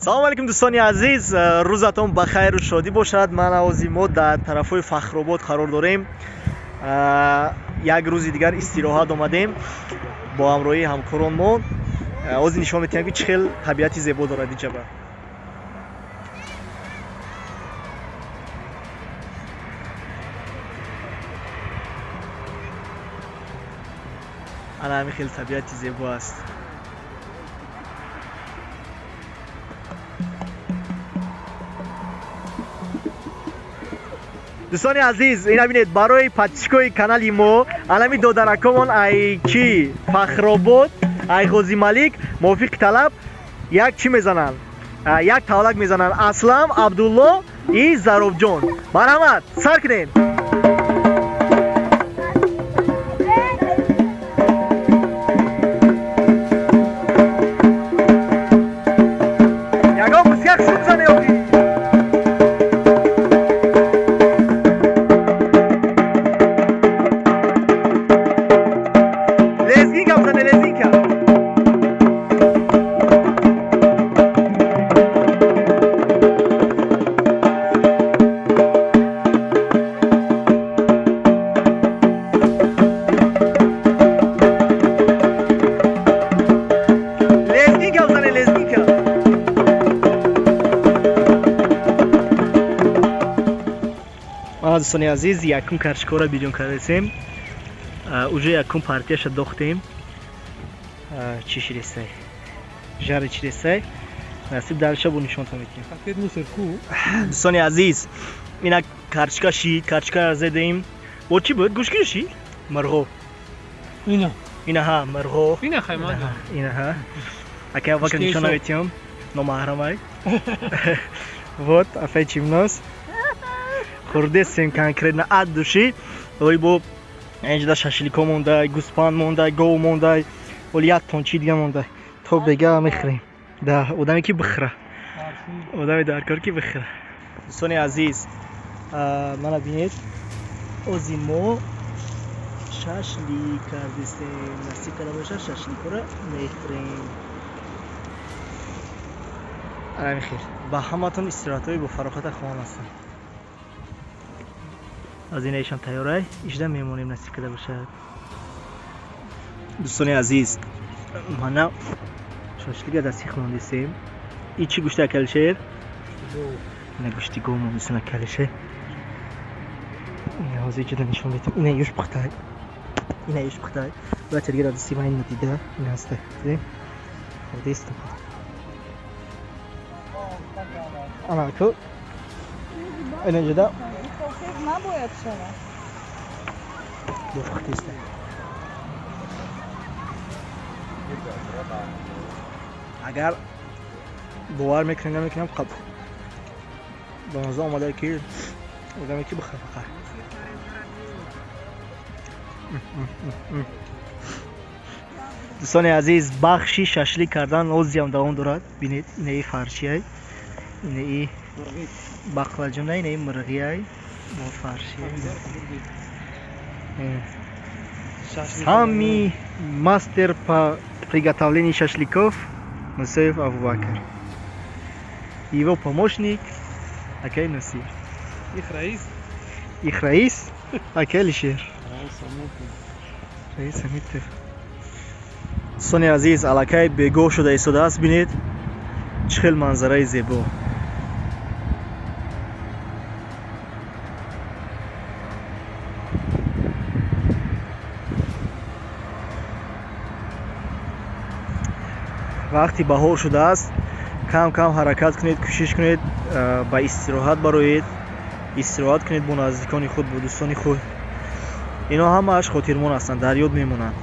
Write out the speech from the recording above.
Салом алейкум дӯстони азиз, рӯзатон ба хайру шодӣ бошад. Ман овози мо дар тарафҳои Фахробод қарор дорем. Як рӯзи дигар истироҳат омадем бо ҳамроҳии ҳамкорон мо. Ози нишон метиҳам, ки чӣ хел табиати зебо дорад иҷаба. Ана ҳамин хел табиати зебо аст. Дӯстони азиз, ина бинед, барои подписчикои канали мо алами додаракомон ай чи Фахробод, ай Ғозималик мувофиқи талаб як чӣ мезананд, як тавлак мезананд. Аслам, Абдулло и Заробҷон. Марҳамат, сар кунем. Ягон мусиқӣ шуд зане ёки? Лезгинка бзане, лезгинка. Лезгинка бзане, лезгинка. Мана дӯстони азиз, якум карчикора бидён кардасем. Уже якум партияша дохтем. Чӣ ширесай, жари чиресай, насиб дарша бо нишонтон метиҳем. Дӯстони азиз, ина карчика шид, карчикара зедем. Бо чӣ буд? Гӯшки шид? Мирғо. Ина. Ина ҳа, мирғо. Ина хайман. Ина ҳа. Ака вака нишон наметиҳам, номаҳрамай. Вот, афай чимнос. Хурдесем конкретно от души. Ой бо инҷода шашлико мондай, гӯспанд мондай, гов мондай, оли як тон чи дига мондай. То бега мехӯрем. Да, одаме ки бихӯра. Одаме даркор ки бихӯра. Дӯстони азиз, мана бинед, ози мо шашлик кардистем. Насиб карда бошад, шашликора мехӯрем. Ана мехел. Ба ҳаматон истироҳатҳои бофароғата хоҳон ҳастам. Аз ина ишам тайёрай, ишда мемонем, насиб карда бошад. Дӯстони азиз, мана шашлика дасти хондисем. И чӣ гӯшти акалишер? Ина гӯшти гов мондисем акалишер. Ина ҳозир ҷуда нишон метиҳам. Ина юш пухтай. Ина юш пухтай. Ва тергера дасти ман ина дида, ина ҳаста. Дидем? Хурдистам. Ана ку. Ина ҷуда набояд шавад. Пухтиста. Агар бовар мекунем, намекунем, қаб ба маза омада ки одаме ки бихӯра фақат. Дӯстони азиз, бахши шашлик кардан озиам давом дорад. Бинед, инаи фаршиай, инаи бақлаҷонай, инаи мирғиай бо фаршиай. Самый мастер по приготовлению шашликов Мусоев Абубакр. Его помощник Акай Насир. Их раис. Их раис Акай Алишер. Раис Амитов. Дӯстони азиз, аллакай бегоҳ шуда истодааст. Бинед, чӣ хел манзараи зебо. Вақти баҳор шудааст, кам кам ҳаракат кунед, кӯшиш кунед, ба истироҳат бароед, истироҳат кунед бо наздикони худ, бо дӯстони худ. Ино ҳамааш хотирмон ҳастанд, дар ёд мемонанд.